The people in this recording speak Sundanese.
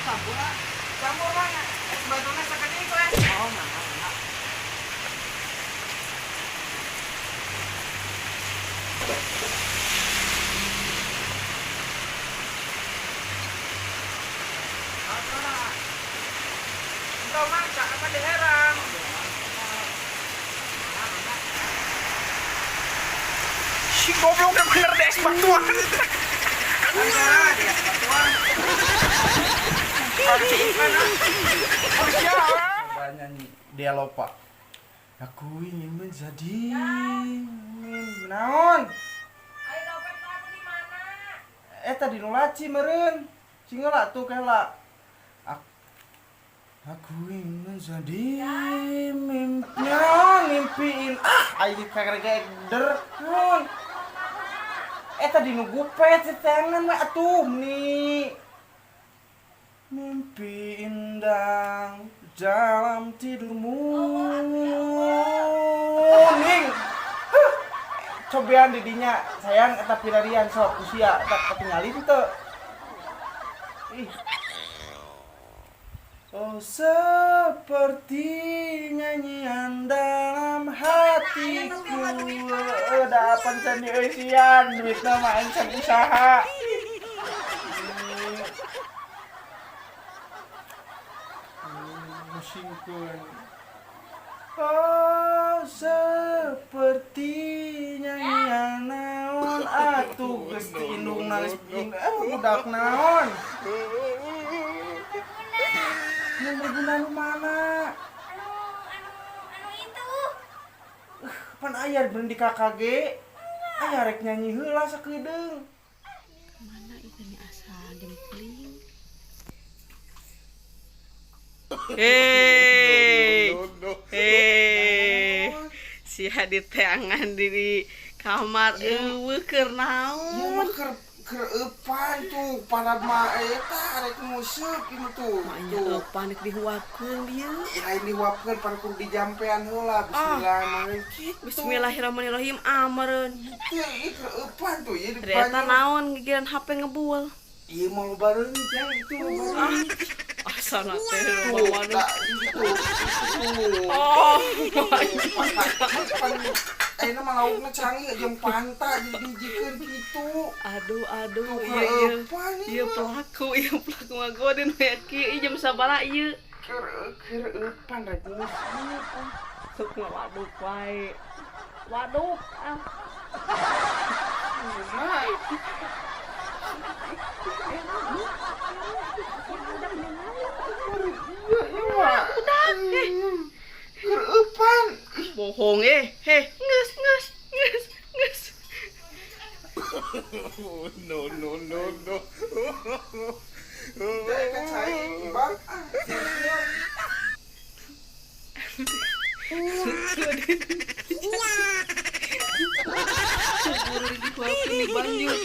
Campur lah. Campur lah. Es batuna sakedik we. Oh, mangga, mangga. Apa? Entah masak apa diherang. Si goblok udah bener deh es batuan. Coba nyanyi dia lupa. Aku ingin menjadi ingin naon? Ayo dompet aku di mana? Eh tadi nu laci meureun. Singela tuh kela. Aku ingin menjadi mimpi naon mimpiin ah aing karegeder naon. Eh tadi nu gupet si tangan we atuh nih. Mimpi indah dalam tidurmu. Ning. Huh. Cobian didinya sayang eta pilarian sok usia tak ketinggalin teu. Ih. Oh seperti nyanyian dalam hatiku. Da apan can dieusian duitna mah aing usaha. Musingkeun. Oh seperti nyanyian naon atuh geus ti indungna geus budak naon. Nu berguna nu mana? Anu anu anu itu. Pan aya beun di KKG. Aya rek nyanyi heula sakedeung. Mana itu nih asa jempling. Hei, hei, si Hadi teangan di kamar eueuh keur Ieu naon? Mah keur keur eupan tuh pada mah eta rek nguseup ieu tuh. Maknya Tuh. eupan rek dihuapkeun dieu. Ih, lain dihuapkeun pan kudu dijampean heula. Bismillahirrahmanirrahim. Kitu. Bismillahirrahmanirrahim amreun. Teu ieu keur eupan tuh ieu di Dari eta naon gigiran HP ngebul. Ieu mah loba reungit ya itu. Ah, asana teh Tuh, loba waduh. da, itu. Itu. Oh, Pan ayeuna mah laukna canggih jeung panta dijikeun kitu. Aduh, aduh, Tuh, iya iya. eupan Ieu pelaku, ieu pelaku ngagodin we kieu ieu jam sabaraha ieu? Keur keur eupan rek nguseup. Sok ngawaduk wae. Waduk ah. Iya, iya mah. Keur eupan. Bohong eh, heh, geus geus geus geus. No, no, no, no. Teh ka cai bang. Ah, Buru dihuapkeun di banjur.